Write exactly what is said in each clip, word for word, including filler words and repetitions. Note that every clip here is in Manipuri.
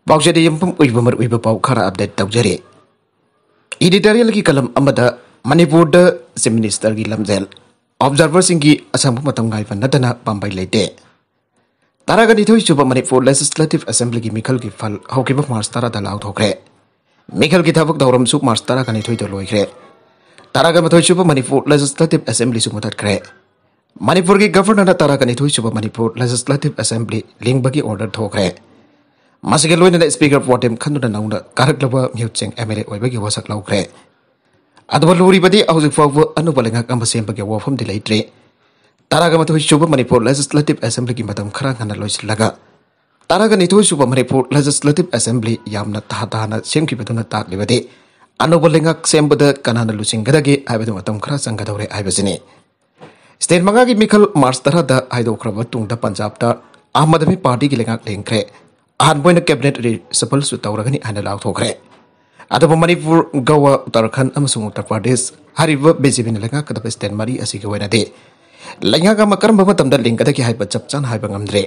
ꯄꯥꯎꯆꯦꯗ ꯌꯨꯝꯐꯝ ꯑꯣꯏꯕ ꯃꯔꯨꯑꯣꯏꯕ ꯄꯥꯎ ꯈꯔ ꯑꯞꯗꯦꯠ ꯇꯧꯖꯔꯤ꯫ ꯏꯗꯤꯇꯣꯔꯤꯌꯦꯜꯒꯤ ꯀꯂꯝ ꯑꯃꯗ ꯃꯅꯤꯄꯨꯔꯗ ꯆꯤꯐ ꯃꯤꯅꯤꯁꯇꯔꯒꯤ ꯂꯝꯖꯦꯜ, ꯑꯣꯕꯖꯥꯔꯚꯔꯁꯤꯡꯒꯤ ꯑꯁꯪꯕ ꯃꯇꯝ ꯉꯥꯏꯕ ꯅꯠꯇꯅ ꯄꯥꯝꯕꯩ ꯂꯩꯇꯦ꯫ ꯇꯔꯥꯒ ꯅꯤꯊꯣꯏ ꯁꯨꯕ ꯃꯅꯤꯄꯨꯔ ꯂꯦꯖꯤꯁꯂꯦꯇꯤꯚ ꯑꯦꯁꯦꯝꯕ꯭ꯂꯤꯒꯤ ꯃꯤꯈꯜꯒꯤ ꯐꯜ ꯍꯧꯈꯤꯕ ꯃꯥꯔꯆ ꯇꯔꯥꯗ ꯂꯥꯎꯊꯣꯛꯈ꯭ꯔꯦ꯫ ꯃꯤꯈꯜꯒꯤ ꯊꯕꯛ ꯊꯧꯔꯝꯁꯨ ꯃꯥꯔꯆ ꯇꯔꯥꯒ ꯅꯤꯊꯣꯏꯗ ꯂꯣꯏꯈ꯭ꯔꯦ꯫ ꯇꯔꯥꯒ ꯃꯥꯊꯣꯏ ꯁꯨꯕ ꯃꯅꯤꯄꯨꯔ ꯂꯦꯖꯤꯁꯂꯦꯇꯤꯚ ꯑꯦꯁꯦꯝꯕ꯭ꯂꯤꯁꯨ ꯃꯨꯊꯠꯈ꯭ꯔꯦ꯫ ꯃꯅꯤꯄꯨꯔꯒꯤ ꯒꯚꯔꯅꯔꯅ ꯇꯔꯥꯒ ꯅꯤꯊꯣꯏ ꯁꯨꯕ ꯃꯅꯤꯄꯨꯔ ꯂꯦꯖꯤꯁꯂꯦꯇꯤꯚ ꯑꯦꯁꯦꯝꯕ꯭ꯂꯤ ꯂꯤꯡꯕꯒꯤ ꯑꯣꯔꯗꯔ ꯊꯣꯛꯈ꯭ꯔꯦ꯫ ꯃꯁꯤꯒ ꯂꯣꯏꯅꯅ ꯁ꯭ꯄꯤꯀꯔ ꯄ꯭ꯔꯣꯇꯦꯝ ꯈꯟꯗꯨꯅ ꯅꯧꯅ ꯀꯥꯔꯛꯂꯕ ꯃꯤꯍꯨꯠꯁꯤꯡ ꯑꯦꯝ ꯑꯦꯜ ꯑꯦ ꯑꯣꯏꯕꯒꯤ ꯋꯥꯁꯛ ꯂꯧꯈ꯭ꯔꯦ꯫ ꯑꯗꯨꯕꯨ ꯂꯨꯔꯤꯕꯗꯤ ꯍꯧꯖꯤꯛ ꯐꯥꯎꯕ ꯑꯅꯧꯕ ꯂꯩꯉꯥꯛ ꯑꯃ ꯁꯦꯝꯕꯒꯤ ꯋꯥꯐꯝꯗꯤ ꯂꯩꯇ꯭ꯔꯤ꯫ ꯇꯔꯥꯒ ꯃꯥꯊꯣꯏ ꯁꯨꯕ ꯃꯅꯤꯄꯨꯔ ꯂꯦꯖꯤꯁꯂꯦꯇꯤꯚ ꯑꯦꯁꯦꯝꯕ꯭ꯂꯤꯒꯤ ꯃꯇꯝ ꯈꯔ ꯉꯟꯅ ꯂꯣꯏꯁꯤꯜꯂꯒ ꯇꯔꯥꯒ ꯅꯤꯊꯣꯏ ꯁꯨꯕ ꯃꯅꯤꯄꯨꯔ ꯂꯦꯖꯤꯁꯂꯦꯇꯤꯚ ꯑꯦꯁꯦꯝꯕ꯭ꯂꯤ ꯌꯥꯝꯅ ꯊꯥ ꯇꯥꯅ ꯁꯦꯝꯈꯤꯕꯗꯨꯅ ꯇꯥꯛꯂꯤꯕꯗꯤ ꯑꯅꯧꯕ ꯂꯩꯉꯥꯛ ꯁꯦꯝꯕꯗ ꯀꯅꯥꯅ ꯂꯨꯆꯤꯡꯒꯗꯒꯦ ꯍꯥꯏꯕꯗꯨ ꯃꯇꯝ ꯈꯔ ꯆꯪꯒꯗꯧꯔꯦ ꯍꯥꯏꯕꯁꯤꯅꯤ꯫ ꯁ꯭ꯇꯦꯠ ꯃꯉꯥꯒꯤ ꯃꯤꯈꯜ ꯃꯥꯔꯆ ꯇꯔꯥꯗ ꯍꯥꯏꯗꯣꯛꯈ꯭ꯔꯕ ꯇꯨꯡꯗ ꯄꯟꯖꯥꯕꯇ ꯑꯥꯝ ꯑꯥꯗꯃꯤ ꯄꯥꯔꯇꯤꯒꯤ ꯂꯩꯉꯥꯛ ꯂꯤꯡꯈ꯭ꯔꯦ꯫ ꯑꯍꯥꯟꯕ ꯑꯣꯏꯅ ꯀꯦꯕꯤꯅꯦꯠ ꯔꯤꯁꯐꯜꯁꯨ ꯇꯧꯔꯒꯅꯤ ꯍꯥꯏꯅ ꯂꯥꯎꯊꯣꯛꯈ꯭ꯔꯦ꯫ ꯑꯗꯨꯕꯨ ꯃꯅꯤꯄꯨꯔ, ꯒꯋꯥ, ꯎꯠꯇꯔꯈꯟꯗ ꯑꯃꯁꯨꯡ ꯎꯠꯇꯔ ꯄ꯭ꯔꯗꯦꯁ ꯍꯥꯏꯔꯤꯕ ꯕꯤ ꯖꯦ ꯄꯤꯅ ꯂꯩꯉꯥꯛꯀꯗꯕ ꯁ꯭ꯇꯦꯠ ꯃꯔꯤ ꯑꯁꯤꯒꯤ ꯑꯣꯏꯅꯗꯤ ꯂꯩꯉꯥꯛ ꯑꯃ ꯀꯔꯝꯕ ꯃꯇꯝꯗ ꯂꯤꯡꯒꯗꯒꯦ ꯍꯥꯏꯕ ꯆꯞ ꯆꯥꯅ ꯍꯥꯏꯕ ꯉꯝꯗ꯭ꯔꯦ꯫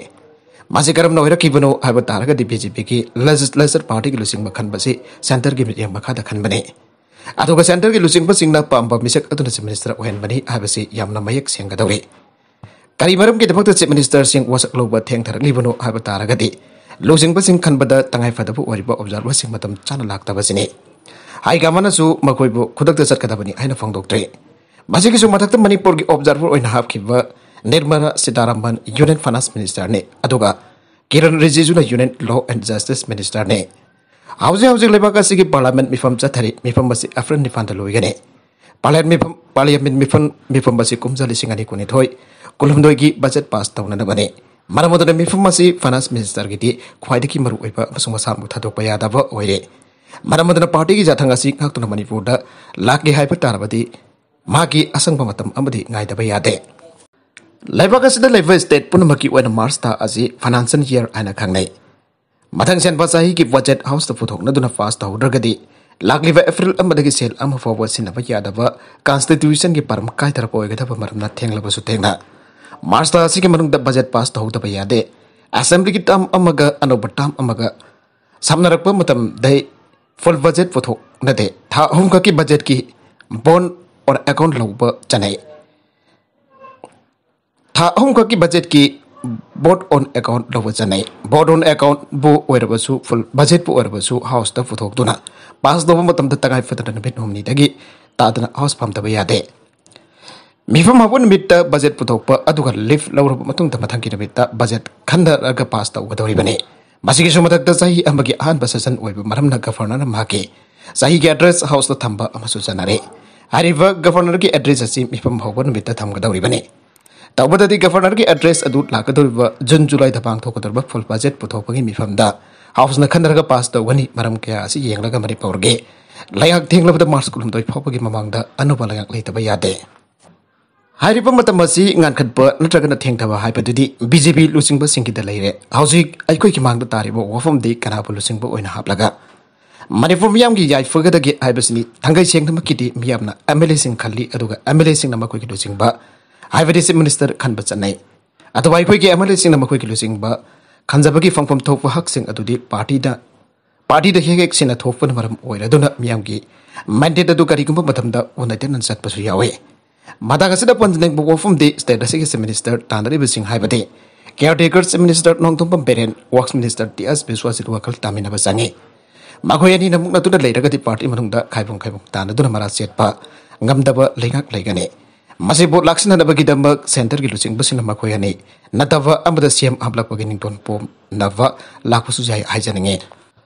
ꯃꯁꯤ ꯀꯔꯝꯅ ꯑꯣꯏꯔꯛꯈꯤꯕꯅꯣ ꯍꯥꯏꯕ ꯇꯥꯔꯒꯗꯤ ꯕꯤ ꯖꯦ ꯄꯤꯒꯤ ꯂꯦꯖꯤꯁꯂꯦꯆꯔ ꯄꯥꯔꯇꯤꯒꯤ ꯂꯨꯆꯤꯡꯕ ꯈꯟꯕꯁꯤ ꯁꯦꯟꯇꯔꯒꯤ ꯃꯤꯠꯌꯦꯡ ꯃꯈꯥꯗ ꯈꯟꯕꯅꯤ꯫ ꯑꯗꯨꯒ ꯁꯦꯟꯇꯔꯒꯤ ꯂꯨꯆꯤꯡꯕꯁꯤꯡꯅ ꯄꯥꯝꯕ ꯃꯤꯁꯛ ꯑꯗꯨꯅ ꯆꯤꯐ ꯃꯤꯅꯤꯁꯇꯔ ꯑꯣꯏꯍꯟꯕꯅꯤ ꯍꯥꯏꯕꯁꯤ ꯌꯥꯝꯅ ꯃꯌꯦꯛ ꯁꯦꯡꯒꯗꯧꯔꯤ꯫ ꯀꯔꯤ ꯃꯔꯝꯒꯤꯗꯃꯛꯇ ꯆꯤꯐ ꯃꯤꯅꯤꯁꯇꯔꯁꯤꯡ ꯋꯥꯁꯛ ꯂꯧꯕ ꯊꯦꯡꯊꯔꯛꯂꯤꯕꯅꯣ ꯍꯥꯏꯕ ꯇꯥꯔꯒꯗꯤ, ꯂꯨꯆꯤꯡꯕꯁꯤꯡ ꯈꯟꯕꯗ ꯇꯉꯥꯏꯐꯗꯕ ꯑꯣꯏꯔꯤꯕ ꯑꯣꯕꯖꯥꯔꯚꯔꯁꯤꯡ ꯃꯇꯝ ꯆꯥꯅ ꯂꯥꯛꯇꯕꯁꯤꯅꯤ꯫ ꯍꯥꯏ ꯀꯃꯥꯟꯅꯁꯨ ꯃꯈꯣꯏꯕꯨ ꯈꯨꯗꯛꯇ ꯆꯠꯀꯗꯕꯅꯤ ꯍꯥꯏꯅ ꯐꯣꯡꯗꯣꯛꯇ꯭ꯔꯤ꯫ ꯃꯁꯤꯒꯤꯁꯨ ꯃꯊꯛꯇ ꯃꯅꯤꯄꯨꯔꯒꯤ ꯑꯣꯕꯖꯥꯔꯚꯔ ꯑꯣꯏꯅ ꯍꯥꯞꯈꯤꯕ ꯅꯤꯔꯃꯂꯥ ꯁꯤꯇꯥꯔꯥꯃꯟ ꯌꯨꯅꯤꯌꯟ ꯐꯥꯏꯅꯥꯟꯁ ꯃꯤꯅꯤꯁꯇꯔꯅꯤ, ꯑꯗꯨꯒ ꯀꯤꯔꯟ ꯔꯤꯖꯤꯖꯨꯅ ꯌꯨꯅꯤꯌꯟ ꯂꯣ ꯑꯦꯟ ꯖꯁꯇꯤꯁ ꯃꯤꯅꯤꯁꯇꯔꯅꯤ꯫ ꯍꯧꯖꯤꯛ ꯍꯧꯖꯤꯛ ꯂꯩꯕꯥꯛ ꯑꯁꯤꯒꯤ ꯄꯥꯔꯂꯤꯌꯥꯃꯦꯟꯠ ꯃꯤꯐꯝ ꯆꯠꯊꯔꯤ꯫ ꯃꯤꯐꯝ ꯑꯁꯤ ꯑꯦꯄ꯭ꯔꯤꯜ ꯅꯤꯄꯥꯟꯗ ꯂꯣꯏꯒꯅꯤ꯫ ꯄꯥꯔꯂꯤꯌꯥꯃꯦꯟꯠ ꯃꯤꯐꯝ, ꯄꯥꯔꯂꯤꯌꯥꯃꯦꯟꯠ ꯃꯤꯐꯝ, ꯃꯤꯐꯝ ꯑꯁꯤ ꯀꯨꯝꯖꯥ ꯂꯤꯁꯤꯡ ꯑꯅꯤ ꯀꯨꯟꯅꯤꯊꯣꯏ ꯀꯨꯟꯍꯨꯝꯗꯣꯏꯒꯤ ꯕꯖꯦꯠ ꯄꯥꯁ ꯇꯧꯅꯅꯕꯅꯤ꯫ ꯃꯔꯝ ꯑꯗꯨꯅ ꯃꯤꯐꯝ ꯑꯁꯤ ꯐꯥꯏꯅꯥꯟꯁ ꯃꯤꯅꯤꯁꯇꯔꯒꯤꯗꯤ ꯈ꯭ꯋꯥꯏꯗꯒꯤ ꯃꯔꯨꯑꯣꯏꯕ ꯑꯃꯁꯨꯡ ꯃꯁꯥꯃꯛ ꯊꯥꯗꯣꯛꯄ ꯌꯥꯗꯕ ꯑꯣꯏꯔꯦ꯫ ꯃꯔꯝ ꯑꯗꯨꯅ ꯄꯥꯔꯇꯤꯒꯤ ꯌꯥꯊꯪ ꯑꯁꯤ ꯉꯥꯛꯇꯨꯅ ꯃꯅꯤꯄꯨꯔꯗ ꯂꯥꯛꯀꯦ ꯍꯥꯏꯕ ꯇꯥꯔꯕꯗꯤ ꯃꯥꯒꯤ ꯑꯁꯪꯕ ꯃꯇꯝ ꯑꯃꯗꯤ ꯉꯥꯏꯗꯕ ꯌꯥꯗꯦ꯫ ꯂꯩꯕꯥꯛ ꯑꯁꯤꯗ ꯂꯩꯕ ꯁ꯭ꯇꯦꯠ ꯄꯨꯝꯅꯃꯛꯀꯤ ꯑꯣꯏꯅ ꯃꯥꯔꯆ ꯊꯥ ꯑꯁꯤ ꯐꯥꯏꯅꯥꯟꯁꯤꯌꯦꯜ ꯌꯔ ꯍꯥꯏꯅ ꯈꯪꯅꯩ꯫ ꯃꯊꯪ ꯆꯦꯟꯕ ꯆꯍꯤꯒꯤ ꯕꯖꯦꯠ ꯍꯥꯎꯁꯇ ꯄꯨꯊꯣꯛꯅꯗꯨꯅ ꯄꯥꯁ ꯇꯧꯍꯧꯗ꯭ꯔꯒꯗꯤ ꯂꯥꯛꯂꯤꯕ ꯑꯦꯄ꯭ꯔꯤꯜ ꯑꯃꯗꯒꯤ ꯁꯦꯜ ꯑꯃ ꯐꯥꯎꯕ ꯁꯤꯖꯤꯟꯅꯕ ꯌꯥꯗꯕ ꯀꯟꯁꯇꯤꯇ꯭ꯌꯨꯁꯟꯒꯤ ꯄꯥꯔꯝ ꯀꯥꯏꯊꯔꯛꯄ ꯑꯣꯏꯒꯗꯕ ꯃꯔꯝꯅ ꯊꯦꯡꯂꯕꯁꯨ ꯊꯦꯡꯅ ꯃꯥꯔꯆ ꯊꯥ ꯑꯁꯤꯒꯤ ꯃꯅꯨꯡꯗ ꯕꯖꯦꯠ ꯄꯥꯁ ꯇꯧꯍꯧꯗꯕ ꯌꯥꯗꯦ꯫ ꯑꯦꯁꯦꯝꯕ꯭ꯂꯤꯒꯤ ꯇꯥꯔꯝ ꯑꯃꯒ ꯑꯅꯧꯕ ꯇꯥꯔꯝ ꯑꯃꯒ ꯁꯝꯅꯔꯛꯄ ꯃꯇꯝꯗ full budget ꯄꯨꯊꯣꯛꯅꯗꯦ꯫ ꯊꯥ ꯑꯍꯨꯝꯈꯛꯀꯤ budgetꯀꯤ bond on account ꯂꯧꯕ ꯆꯠꯅꯩ꯫ ꯊꯥ ꯑꯍꯨꯝꯈꯛꯀꯤ budgetꯀꯤ bond on account ꯂꯧꯕ ꯆꯠꯅꯩ꯫ Bond on accountꯕꯨ ꯑꯣꯏꯔꯕꯁꯨ, full budgetꯄꯨ ꯑꯣꯏꯔꯕꯁꯨ, Houseꯇ ꯄꯨꯊꯣꯛꯇꯨꯅ pass ꯇꯧꯕ ꯃꯇꯝꯗ ꯇꯉꯥꯏ ꯐꯗꯅ ꯅꯨꯃꯤꯠ ꯍꯨꯝꯅꯤꯗꯒꯤ ꯇꯥꯗꯅ House ꯐꯝꯗꯕ ꯌꯥꯗꯦ꯫ ꯃꯤꯐꯝ ꯍꯧꯕ ꯅꯨꯃꯤꯠꯇ budget ꯄꯨꯊꯣꯛꯄ, ꯑꯗꯨꯒ leave ꯂꯧꯔꯕ ꯃꯇꯨꯡꯗ ꯃꯊꯪꯒꯤ ꯅꯨꯃꯤꯠꯇ budget ꯈꯟꯊꯔꯒ pass ꯇꯧꯒꯗꯧꯔꯤꯕꯅꯤ꯫ ꯃꯁꯤꯒꯤꯁꯨ ꯃꯊꯛꯇ ꯆꯍꯤ ꯑꯃꯒꯤ ꯑꯍꯥꯟꯕ session ꯑꯣꯏꯕ ꯃꯔꯝꯅ Governorꯅ ꯃꯍꯥꯛꯀꯤ ꯆꯍꯤꯒꯤ address Houseꯇ ꯊꯝꯕ ꯑꯃꯁꯨ ꯆꯠꯅꯔꯤ꯫ ꯍꯥꯏꯔꯤꯕ Governorꯒꯤ address ꯑꯁꯤ ꯃꯤꯐꯝ ꯍꯧꯕ ꯅꯨꯃꯤꯠꯇ ꯊꯝꯒꯗꯧꯔꯤꯕꯅꯤ꯫ ꯇꯧꯕꯗꯗꯤ Governorꯒꯤ address ꯑꯗꯨ ꯂꯥꯛꯀꯗꯧꯔꯤꯕ June Julyꯗ ꯄꯥꯡꯊꯣꯛꯀꯗꯧꯔꯤꯕ full budget ꯄꯨꯊꯣꯛꯄꯒꯤ ꯃꯤꯐꯝꯗ Houseꯅ ꯈꯟꯅꯔꯒ pass ꯇꯧꯒꯅꯤ꯫ ꯃꯔꯝ ꯀꯌꯥ ꯑꯁꯤ ꯌꯦꯡꯂꯒ ꯃꯅꯤꯄꯨꯔꯒꯤ ꯂꯩꯉꯥꯛ ꯊꯦꯡꯂꯕꯗ March ꯀꯨꯟꯍꯨꯝꯗꯣꯏ ꯐꯥꯎꯕꯒꯤ ꯃꯃꯥꯡꯗ ꯑꯅꯧꯕ ꯂꯩꯉꯥꯛ ꯂꯩꯇꯕ ꯌꯥꯗꯦ꯫ ꯍꯥꯏꯔꯤꯕ ꯃꯇꯝ ꯑꯁꯤ ꯉꯥꯟꯈꯠꯄ ꯅꯠꯇ꯭ꯔꯒꯅ ꯊꯦꯡꯊꯕ ꯍꯥꯏꯕꯗꯨꯗꯤ BJP ꯂꯨꯆꯤꯡꯕꯁꯤꯡꯒꯤꯗ ꯂꯩꯔꯦ꯫ ꯍꯧꯖꯤꯛ ꯑꯩꯈꯣꯏꯒꯤ ꯃꯥꯡꯗ ꯇꯥꯔꯤꯕ ꯋꯥꯐꯝꯗꯤ ꯀꯅꯥꯕꯨ ꯂꯨꯆꯤꯡꯕ ꯑꯣꯏꯅ ꯍꯥꯞꯂꯒ ꯃꯅꯤꯄꯨꯔ ꯃꯤꯌꯥꯝꯒꯤ ꯌꯥꯏꯐꯒꯗꯒꯦ ꯍꯥꯏꯕꯁꯤꯅꯤ꯫ ꯊꯥꯡꯒꯩ ꯁꯦꯡꯅꯃꯛꯀꯤꯗꯤ ꯃꯤꯌꯥꯝꯅ MLAꯁꯤꯡ ꯈꯜꯂꯤ, ꯑꯗꯨꯒ MLAꯁꯤꯡꯅ ꯃꯈꯣꯏꯒꯤ ꯂꯨꯆꯤꯡꯕ, ꯍꯥꯏꯕꯗꯤ Chief Minister ꯈꯟꯕ ꯆꯠꯅꯩ꯫ ꯑꯗꯨꯕꯨ ꯑꯩꯈꯣꯏꯒꯤ MLAꯁꯤꯡꯅ ꯃꯈꯣꯏꯒꯤ ꯂꯨꯆꯤꯡꯕ ꯈꯟꯖꯕꯒꯤ ꯐꯪꯐꯝ ꯊꯣꯛꯄ ꯍꯛꯁꯤꯡ ꯑꯗꯨꯗꯤ partyꯗ, partyꯗ ꯍꯦꯛ ꯍꯦꯛ ꯁꯤꯟꯅ ꯊꯣꯛꯄꯅ ꯃꯔꯝ ꯑꯣꯏꯔꯗꯨꯅ ꯃꯤꯌꯥꯝꯒꯤ mandate ꯑꯗꯨ ꯀꯔꯤꯒꯨꯝꯕ ꯃꯇꯝꯗ ꯑꯣꯟꯅ ꯇꯩꯅꯅ ꯆꯠꯄꯁꯨ ꯌꯥꯎꯏ꯫ ꯃꯇꯥꯡ ꯑꯁꯤꯗ ꯄꯟꯖꯅꯤꯡꯕ ꯋꯥꯐꯝꯗꯤ state ꯑꯁꯤꯒꯤ Chief Minister ꯇꯥꯟꯅꯔꯤꯕꯁꯤꯡ, ꯍꯥꯏꯕꯗꯤ caretaker Chief Minister Nongthombam Biren, Works Minister T S ꯕꯤꯁ꯭ꯋꯥꯁꯁꯤꯗ ꯋꯥꯈꯜ ꯇꯥꯃꯤꯟꯅꯕ ꯆꯪꯏ꯫ ꯃꯈꯣꯏ ꯑꯅꯤꯅ ꯃꯨꯛꯅꯗꯨꯅ ꯂꯩꯔꯒꯗꯤ party ꯃꯅꯨꯡꯗ ꯈꯥꯏꯕꯨꯡ ꯈꯥꯏꯕꯨꯡ ꯇꯥꯟꯅꯗꯨꯅ ꯃꯔꯥ ꯆꯦꯠꯄ ꯉꯝꯗꯕ ꯂꯩꯉꯥꯛ ꯂꯩꯒꯅꯤ꯫ ꯃꯁꯤꯕꯨ ꯂꯥꯛꯁꯤꯟꯅꯅꯕꯒꯤꯗꯃꯛ centreꯒꯤ ꯂꯨꯆꯤꯡꯕꯁꯤꯡꯅ ꯃꯈꯣꯏ ꯑꯅꯤ ꯅꯠꯇꯕ ꯑꯃꯗ ꯁꯤ ꯑꯦꯝ ꯍꯥꯞꯂꯛꯄꯒꯤ ꯅꯤꯡꯇꯣꯟ ꯄꯣꯝꯅꯕ ꯂꯥꯛꯄꯁꯨ ꯌꯥꯏ ꯍꯥꯏꯖꯅꯤꯡꯏ꯫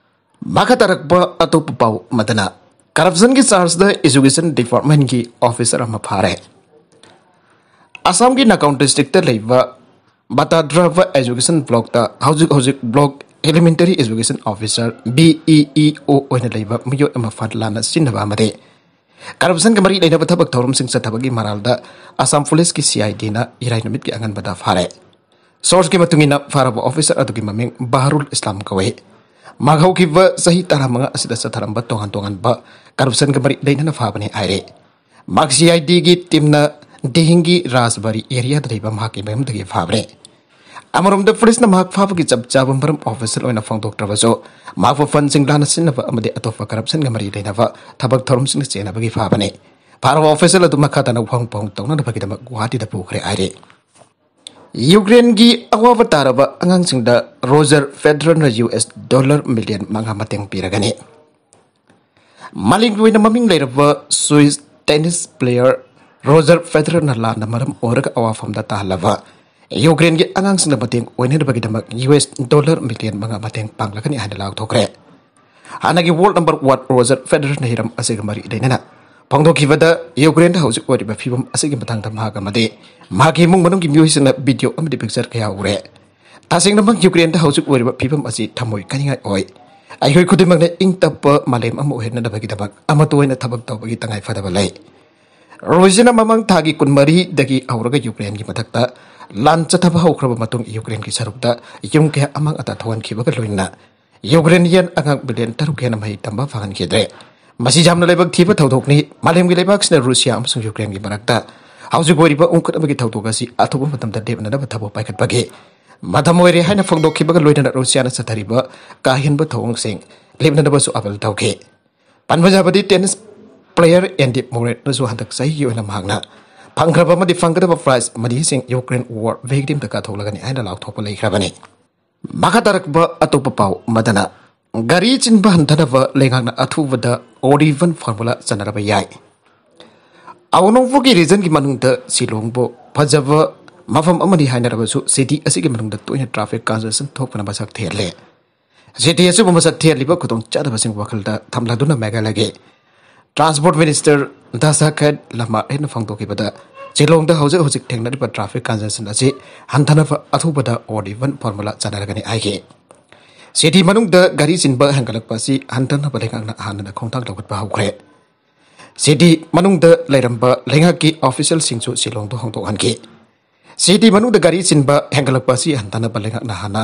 ꯃꯈꯥ ꯇꯥꯔꯛꯄ ꯑꯇꯣꯞꯄ ꯄꯥꯎ ꯑꯃꯗꯅ, corruptionꯒꯤ chargeꯗ education departmentꯀꯤ officer ꯑꯃ ꯐꯥꯔꯦ꯫ ꯑꯁꯥꯝꯒꯤ ꯅꯥꯒꯥꯎꯟ districtꯇ ꯂꯩꯕ ꯕꯇꯥꯗ꯭ꯔꯕ education blockꯇ ꯍꯧꯖꯤꯛ ꯍꯧꯖꯤꯛ block elementary education officer, B E E O, ꯑꯣꯏꯅ ꯂꯩꯕ ꯃꯤꯑꯣꯏ ꯑꯃ ꯐꯠ ꯂꯥꯟꯅ ꯁꯤꯖꯤꯟꯅꯕ ꯑꯃꯗꯤ corruptionꯒ ꯃꯔꯤ ꯂꯩꯅꯕ ꯊꯕꯛ ꯊꯧꯔꯝꯁꯤꯡ ꯆꯠꯊꯕꯒꯤ ꯃꯔꯥꯜꯗ ꯑꯁꯥꯝ ꯄꯨꯂꯤꯁꯀꯤ C I Dꯅ ꯏꯔꯥꯏ ꯅꯨꯃꯤꯠꯀꯤ ꯑꯉꯟꯕꯗ ꯐꯥꯔꯦ꯫ Sourceꯀꯤ ꯃꯇꯨꯡ ꯏꯟꯅ, ꯐꯥꯔꯕ officer ꯑꯗꯨꯒꯤ ꯃꯃꯤꯡ ꯕꯍꯔꯨꯜ ꯏꯁꯂꯥꯝ ꯀꯧꯏ꯫ ꯃꯍꯥꯛ ꯍꯧꯈꯤꯕ ꯆꯍꯤ ꯇꯔꯥꯃꯉꯥ ꯑꯁꯤꯗ ꯆꯠꯊꯔꯝꯕ ꯇꯣꯉꯥꯟ ꯇꯣꯉꯥꯟꯕ corruptionꯒ ꯃꯔꯤ ꯂꯩꯅꯅ ꯐꯥꯕꯅꯤ ꯍꯥꯏꯔꯤ꯫ ꯃꯍꯥꯛ C I Dꯒꯤ teamꯅ ꯗꯤꯍꯤꯡꯒꯤ ꯔꯥꯖꯕꯥꯔꯤ areaꯗ ꯂꯩꯕ ꯃꯍꯥꯛꯀꯤ ꯃꯌꯨꯝꯗꯒꯤ ꯐꯥꯕꯅꯤ꯫ ꯑꯃꯔꯣꯝꯗ, ꯄꯨꯂꯤꯁꯅ ꯃꯍꯥꯛ ꯐꯥꯕꯒꯤ ꯆꯞ ꯆꯥꯕ ꯃꯔꯝ ꯑꯣꯐꯤꯁꯤꯌꯦꯜ ꯑꯣꯏꯅ ꯐꯣꯡꯗꯣꯛꯇ꯭ꯔꯕꯁꯨ, ꯃꯍꯥꯛꯄꯨ ꯐꯟꯁꯤꯡ ꯂꯥꯟꯅ ꯁꯤꯖꯤꯟꯅꯕ ꯑꯃꯗꯤ ꯑꯇꯣꯞꯄ ꯀꯔꯞꯁꯟꯒ ꯃꯔꯤ ꯂꯩꯅꯕ ꯊꯕꯛ ꯊꯧꯔꯝꯁꯤꯡꯗ ꯆꯦꯟꯅꯕꯒꯤ ꯐꯥꯕꯅꯤ꯫ ꯐꯥꯔꯕ ꯑꯣꯐꯤꯁꯤꯌꯦꯜ ꯑꯗꯨ ꯃꯈꯥ ꯇꯥꯅ ꯋꯥꯍꯪ ꯄꯥꯎꯍꯪ ꯇꯧꯅꯅꯕꯒꯤꯗꯃꯛ ꯒꯨꯋꯥꯍꯥꯇꯤꯗ ꯄꯨꯈ꯭ꯔꯦ ꯍꯥꯏꯔꯤ꯫ ꯌꯨꯀ꯭ꯔꯦꯟꯒꯤ ꯑꯋꯥꯕ ꯇꯥꯔꯕ ꯑꯉꯥꯡꯁꯤꯡꯗ ꯔꯣꯖꯔ ꯐꯦꯗꯔꯔꯅ ꯌꯨ ꯑꯦꯁ ꯗꯣꯂꯔ ꯃꯤꯂꯤꯌꯟ ꯃꯉꯥ ꯃꯇꯦꯡ ꯄꯤꯔꯒꯅꯤ꯫ ꯃꯥꯂꯦꯝꯒꯤ ꯑꯣꯏꯅ ꯃꯃꯤꯡ ꯂꯩꯔꯕ ꯁ꯭ꯋꯤꯁ ꯇꯦꯅꯤꯁ ꯄ꯭ꯂꯦꯌꯔ ꯔꯣꯖꯔ ꯐꯦꯗꯔꯔꯅ ꯂꯥꯟꯅ ꯃꯔꯝ ꯑꯣꯏꯔꯒ ꯑꯋꯥꯐꯝꯗ ꯇꯥꯍꯜꯂꯕ ꯌꯨꯀ꯭ꯔꯦꯟꯒꯤ ꯑꯉꯥꯡꯁꯤꯡꯗ ꯃꯇꯦꯡ ꯑꯣꯏꯅꯅꯕꯒꯤꯗꯃꯛ ꯌꯨ ꯑꯦꯁ ꯗꯣꯂꯔ ꯃꯤꯂꯤꯌꯟ ꯃꯉꯥ ꯃꯇꯦꯡ ꯄꯥꯡꯂꯒꯅꯤ ꯍꯥꯏꯅ ꯂꯥꯎꯊꯣꯛꯈ꯭ꯔꯦ꯫ ꯍꯥꯟꯅꯒꯤ ꯋꯥꯔꯜꯗ ꯅꯝꯕꯔ ꯋꯥꯟ ꯔꯣꯖꯔ ꯐꯦꯗꯔꯔꯅ ꯍꯤꯔꯝ ꯑꯁꯤꯒ ꯃꯔꯤ ꯂꯩꯅꯅ ꯐꯣꯡꯗꯣꯛꯈꯤꯕꯗ, ꯌꯨꯀ꯭ꯔꯦꯟꯗ ꯍꯧꯖꯤꯛ ꯑꯣꯏꯔꯤꯕ ꯐꯤꯕꯝ ꯑꯁꯤꯒꯤ ꯃꯇꯥꯡꯗ ꯃꯍꯥꯛ ꯑꯃꯗꯤ ꯃꯍꯥꯛꯀꯤ ꯏꯃꯨꯡ ꯃꯅꯨꯡꯒꯤ ꯃꯤꯑꯣꯏꯁꯤꯡꯅ ꯚꯤꯗꯤꯑꯣ ꯑꯃꯗꯤ ꯄꯤꯛꯆꯔ ꯀꯌꯥ ꯎꯔꯦ꯫ ꯇꯁꯦꯡꯅꯃꯛ ꯌꯨꯀ꯭ꯔꯦꯟꯗ ꯍꯧꯖꯤꯛ ꯑꯣꯏꯔꯤꯕ ꯐꯤꯕꯝ ꯑꯁꯤ ꯊꯃꯣꯏ ꯀꯥꯏꯅꯤꯡꯉꯥꯏ ꯑꯣꯏ꯫ ꯑꯩꯈꯣꯏ ꯈꯨꯗꯤꯡꯃꯛꯅ ꯏꯪ ꯇꯞꯄ ꯃꯥꯂꯦꯝ ꯑꯃ ꯑꯣꯏꯍꯟꯅꯕꯒꯤꯗꯃꯛ ꯑꯃꯠꯇ ꯑꯣꯏꯅ ꯊꯕꯛ ꯇꯧꯕꯒꯤ ꯇꯉꯥꯏ ꯐꯗꯕ ꯂꯩ꯫ ꯔꯨꯁꯤꯌꯥꯅ ꯃꯃꯥꯡ ꯊꯥꯒꯤ ꯀꯨꯟꯃꯔꯤꯗꯒꯤ ꯍꯧꯔꯒ ꯌꯨꯀ꯭ꯔꯦꯟꯒꯤ ꯃꯊꯛꯇ ꯂꯥꯟ ꯆꯠꯊꯕ ꯍꯧꯈ꯭ꯔꯕ ꯃꯇꯨꯡ, ꯌꯨꯀ꯭ꯔꯦꯟꯒꯤ ꯁꯔꯨꯛꯇ ꯌꯨꯝ ꯀꯌꯥ ꯑꯃꯥꯡ ꯑꯇꯥ ꯊꯣꯛꯍꯟꯈꯤꯕꯒ ꯂꯣꯏꯅꯅ ꯌꯨꯀ꯭ꯔꯦꯅꯤꯌꯟ ꯑꯉꯥꯡ ꯕꯤꯂꯤꯌꯟ ꯇꯔꯨꯛ ꯍꯦꯟꯅ ꯃꯍꯩ ꯇꯝꯕ ꯐꯪꯍꯟꯈꯤꯗ꯭ꯔꯦ꯫ ꯃꯁꯤ ꯌꯥꯝꯅ ꯂꯥꯏꯕꯛ ꯊꯤꯕ ꯊꯧꯗꯣꯛꯅꯤ꯫ ꯃꯥꯂꯦꯝꯒꯤ ꯂꯩꯕꯥꯛꯁꯤꯅ ꯔꯨꯁꯤꯌꯥ ꯑꯃꯁꯨꯡ ꯌꯨꯀ꯭ꯔꯦꯟꯒꯤ ꯃꯔꯛꯇ ꯍꯧꯖꯤꯛ ꯑꯣꯏꯔꯤꯕ ꯎꯪꯈꯠ ꯑꯃꯒꯤ ꯊꯧꯗꯣꯛ ꯑꯁꯤ ꯑꯊꯨꯕ ꯃꯇꯝꯗ ꯂꯦꯞꯅꯅꯕ ꯊꯕꯛ ꯄꯥꯏꯈꯠꯄꯒꯤ ꯃꯇꯝ ꯑꯣꯏꯔꯦ ꯍꯥꯏꯅ ꯐꯣꯡꯗꯣꯛꯈꯤꯕꯒ ꯂꯣꯏꯅꯅ ꯔꯨꯁꯤꯌꯥꯅ ꯆꯠꯊꯔꯤꯕ ꯀꯥ ꯍꯦꯟꯕ ꯊꯧꯑꯣꯡꯁꯤꯡ ꯂꯦꯞꯅꯅꯕꯁꯨ ꯑꯥꯄꯤꯜ ꯇꯧꯈꯤ꯫ ꯄꯟꯕ ꯌꯥꯕꯗꯤ, ꯇꯦꯅꯤꯁ ꯄ꯭ꯂꯦꯌꯔ ꯑꯦꯟꯗꯤ ꯃꯣꯔꯦꯠꯅꯁꯨ ꯍꯟꯗꯛ ꯆꯍꯤꯒꯤ ꯑꯣꯏꯅ ꯃꯍꯥꯛꯅ ꯐꯪꯈ꯭ꯔꯕ ꯑꯃꯗꯤ ꯐꯪꯒꯗꯕ ꯄ꯭ꯔꯥꯏꯖ ꯃꯅꯤꯁꯤꯡ ꯌꯨꯀ꯭ꯔꯦꯟ ꯋꯥꯔ ꯚꯤꯛꯇꯤꯝꯗ ꯀꯥꯊꯣꯛꯂꯒꯅꯤ ꯍꯥꯏꯅ ꯂꯥꯎꯊꯣꯛꯄ ꯂꯩꯈ꯭ꯔꯕꯅꯤ꯫ ꯃꯈꯥ ꯇꯥꯔꯛꯄ ꯑꯇꯣꯞꯄ ꯄꯥꯎ ꯑꯃꯗꯅ, ꯒꯥꯔꯤ ꯆꯤꯟꯕ ꯍꯟꯊꯅꯕ ꯂꯩꯉꯥꯛꯅ ꯑꯊꯨꯕꯗ ꯑꯣꯗꯤꯚꯟ ꯐꯣꯔꯃꯨꯂꯥ ꯆꯠꯅꯔꯕ ꯌꯥꯏ꯫ ꯑꯥꯎꯅꯣꯡꯄꯣꯛꯀꯤ ꯔꯤꯖꯟꯒꯤ ꯃꯅꯨꯡꯗ ꯁꯤꯂꯣꯡꯕꯨ ꯐꯖꯕ ꯃꯐꯝ ꯑꯃꯅꯤ ꯍꯥꯏꯅꯔꯕꯁꯨ, ꯁꯤꯇꯤ ꯑꯁꯤꯒꯤ ꯃꯅꯨꯡꯗ ꯇꯣꯏꯅ ꯇ꯭ꯔꯥꯐꯤꯛ ꯀꯟꯖꯦꯁꯟ ꯊꯣꯛꯄꯅ ꯃꯁꯛ ꯊꯦꯜꯂꯦ꯫ ꯁꯤꯇꯤ ꯑꯁꯤꯕꯨ ꯃꯁꯛ ꯊꯦꯜꯂꯤꯕ ꯈꯨꯗꯣꯡꯆꯥꯗꯕꯁꯤꯡ ꯋꯥꯈꯜꯗ ꯊꯝꯂꯗꯨꯅ ꯃꯦꯘꯥꯂꯌꯒꯤ ꯇ꯭ꯔꯥꯟꯁꯄꯣꯔꯠ ꯃꯤꯅꯤꯁꯇꯔ ꯗꯥꯁꯥꯈꯦꯠ ꯂꯃꯥꯔꯠꯅ ꯐꯣꯡꯗꯣꯛꯈꯤꯕꯗ, ꯁꯤꯂꯣꯡꯗ ꯍꯧꯖꯤꯛ ꯍꯧꯖꯤꯛ ꯊꯦꯡꯅꯔꯤꯕ ꯇ꯭ꯔꯥꯐꯤꯛ ꯀꯟꯖꯦꯁꯟ ꯑꯁꯤ ꯍꯟꯊꯅꯕ ꯑꯊꯨꯕꯗ ꯑꯣꯗꯤꯚꯟ ꯐꯣꯔꯃꯨꯂꯥ ꯆꯠꯅꯔꯒꯅꯤ ꯍꯥꯏꯈꯤ꯫ ꯁꯤꯇꯤ ꯃꯅꯨꯡꯗ ꯒꯥꯔꯤ ꯆꯤꯟꯕ ꯍꯦꯟꯒꯠꯂꯛꯄ ꯑꯁꯤ ꯍꯟꯊꯅꯕ ꯂꯩꯉꯥꯛꯅ ꯍꯥꯟꯅꯅ ꯈꯣꯡꯊꯥꯡ ꯂꯧꯈꯠꯄ ꯍꯧꯈ꯭ꯔꯦ꯫ ꯁꯤꯇꯤ ꯃꯅꯨꯡꯗ ꯂꯩꯔꯝꯕ ꯂꯩꯉꯥꯛꯀꯤ ꯑꯣꯐꯤꯁꯤꯌꯦꯜꯁꯤꯡꯁꯨ ꯁꯤꯂꯣꯡꯗ ꯍꯣꯡꯗꯣꯛꯍꯟꯈꯤ꯫ ꯁꯤꯇꯤ ꯃꯅꯨꯡꯗ ꯒꯥꯔꯤ ꯆꯤꯟꯕ ꯍꯦꯟꯒꯠꯂꯛꯄ ꯑꯁꯤ ꯍꯟꯊꯅꯕ ꯂꯩꯉꯥꯛꯅ ꯍꯥꯟꯅ,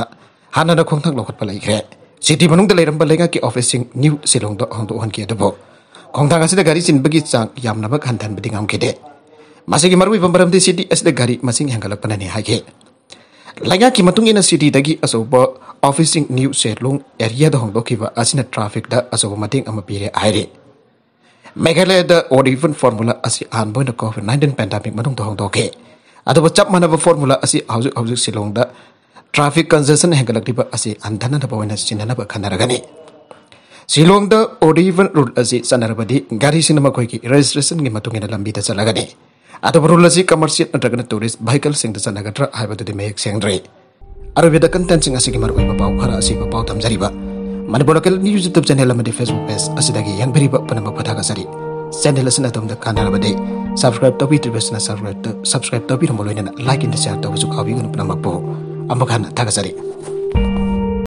ꯍꯥꯟꯅꯅ ꯈꯣꯡꯊꯥꯡ ꯂꯧꯈꯠꯄ ꯂꯩꯈ꯭ꯔꯦ꯫ ꯁꯤꯇꯤ ꯃꯅꯨꯡꯗ ꯂꯩꯔꯝꯕ ꯂꯩꯉꯥꯛꯀꯤ ꯑꯣꯐꯤꯁꯁꯤꯡ ꯅ꯭ꯌꯨ ꯁꯤꯂꯣꯡꯗ ꯍꯣꯡꯗꯣꯛꯍꯟꯈꯤ, ꯑꯗꯨꯕꯨ ꯈꯣꯡꯊꯥꯡ ꯑꯁꯤꯗ ꯒꯥꯔꯤ ꯆꯤꯟꯕꯒꯤ ꯆꯥꯡ ꯌꯥꯝꯅꯃꯛ ꯍꯟꯊꯍꯟꯕꯗꯤ ꯉꯝꯈꯤꯗꯦ꯫ ꯃꯁꯤꯒꯤ ꯃꯔꯨꯑꯣꯏꯕ ꯃꯔꯝꯗꯤ ꯁꯤꯇꯤ ꯑꯁꯤꯗ ꯒꯥꯔꯤ ꯃꯁꯤꯡ ꯍꯦꯟꯒꯠꯂꯛꯄꯅꯅꯤ ꯍꯥꯏꯈꯤ꯫ ꯂꯩꯉꯥꯛꯀꯤ ꯃꯇꯨꯡ ꯏꯟꯅ ꯁꯤꯇꯤꯗꯒꯤ ꯑꯆꯧꯕ ꯑꯣꯐꯤꯁꯁꯤꯡ ꯅ꯭ꯌꯨ ꯁꯦꯂꯣꯡ ꯑꯦꯔꯤꯌꯥꯗ ꯍꯣꯡꯗꯣꯛꯈꯤꯕ ꯑꯁꯤꯅ ꯇ꯭ꯔꯥꯐꯤꯛꯇ ꯑꯆꯧꯕ ꯃꯇꯦꯡ ꯑꯃ ꯄꯤꯔꯦ ꯍꯥꯏꯔꯤ꯫ ꯃꯦꯘꯥꯂꯌꯗ ꯑꯣꯗ ꯏꯚꯟ ꯐꯣꯔꯃꯨꯂꯥ ꯑꯁꯤ ꯑꯍꯥꯟꯕ ꯑꯣꯏꯅ ꯀꯣꯚꯤꯗ ꯅꯥꯏꯟꯇꯤꯟ ꯄꯦꯟꯗꯥꯃꯤꯛ ꯃꯅꯨꯡꯗ ꯍꯣꯡꯗꯣꯛꯈꯤ꯫ ꯑꯗꯨꯕꯨ ꯆꯞ ꯃꯥꯟꯅꯕ ꯐꯣꯔꯃꯨꯂꯥ ꯑꯁꯤ ꯍꯧꯖꯤꯛ ꯍꯧꯖꯤꯛ ꯁꯤꯂꯣꯡꯗ ꯇ꯭ꯔꯥꯐꯤꯛ ꯀꯟꯖꯦꯁꯟ ꯍꯦꯟꯒꯠꯂꯛꯂꯤꯕ ꯑꯁꯤ ꯍꯟꯊꯅꯅꯕ ꯑꯣꯏꯅ ꯁꯤꯖꯤꯟꯅꯅꯕ ꯈꯟꯅꯔꯒꯅꯤ꯫ ꯁꯤꯂꯣꯡꯗ ꯑꯣꯗ ꯏꯚꯟ ꯔꯨꯜ ꯑꯁꯤ ꯆꯠꯅꯔꯕꯗꯤ ꯒꯥꯔꯤꯁꯤꯡꯅ ꯃꯈꯣꯏꯒꯤ ꯔꯦꯖꯤꯁꯇ꯭ꯔꯦꯁꯟꯒꯤ ꯃꯇꯨꯡ ꯏꯟꯅ ꯂꯝꯕꯤꯗ ꯆꯠꯂꯒꯅꯤ꯫ ꯑꯗꯨꯕꯨ ꯔꯨꯜ ꯑꯁꯤ ꯀꯃꯔꯁꯤꯌꯦꯜ ꯅꯠꯇ꯭ꯔꯒꯅ ꯇꯨꯔꯤꯁ ꯚꯤꯍꯤꯀꯜꯁꯤꯡꯗ ꯆꯠꯅꯒꯗ꯭ꯔꯥ ꯍꯥꯏꯕꯗꯨꯗꯤ ꯃꯌꯦꯛ ꯁꯦꯡꯗ꯭ꯔꯤ꯫ ꯑꯔꯣꯏꯕꯗ ꯀꯟꯇꯦꯟꯁꯤꯡ ꯑꯁꯤꯒꯤ ꯃꯔꯨꯑꯣꯏꯕ ꯄꯥꯎ ꯈꯔ ꯑꯁꯤꯕꯨ ꯄꯥꯎ ꯊꯝꯖꯔꯤꯕ Manipur local news YouTube channel ꯑꯃꯗꯤ ꯐꯦꯁꯕꯨꯛ ꯄꯦꯖ ꯑꯁꯤꯗꯒꯤ ꯌꯦꯡꯕꯤꯔꯤꯕ ꯄꯨꯝꯅꯃꯛꯄꯨ ꯊꯥꯒꯠꯆꯔꯤ꯫ ꯆꯦꯅꯦꯜ ꯑꯁꯤꯅ ꯑꯗꯣꯝꯗ ꯀꯥꯟꯅꯔꯕꯗꯤ ꯁꯕꯁꯀ꯭ꯔꯥꯏꯕ ꯇꯧꯕꯤꯗ꯭ꯔꯤꯕꯁꯤꯅ ꯁꯕꯁꯀ꯭ꯔꯥꯏꯕ ꯇꯧꯕꯤꯔꯝꯕ ꯂꯣꯏꯅꯅ ꯂꯥꯏꯛ ꯑꯃꯗꯤ ꯁꯤꯌꯥꯔ ꯇꯧꯕꯁꯨ ꯀꯥꯎꯕꯤꯒꯅꯨ ꯄꯨꯝꯅꯃꯛꯄꯨ꯫ ꯑꯃꯨꯛ ꯍꯟꯅ ꯊꯥꯒꯠꯆꯔꯤ꯫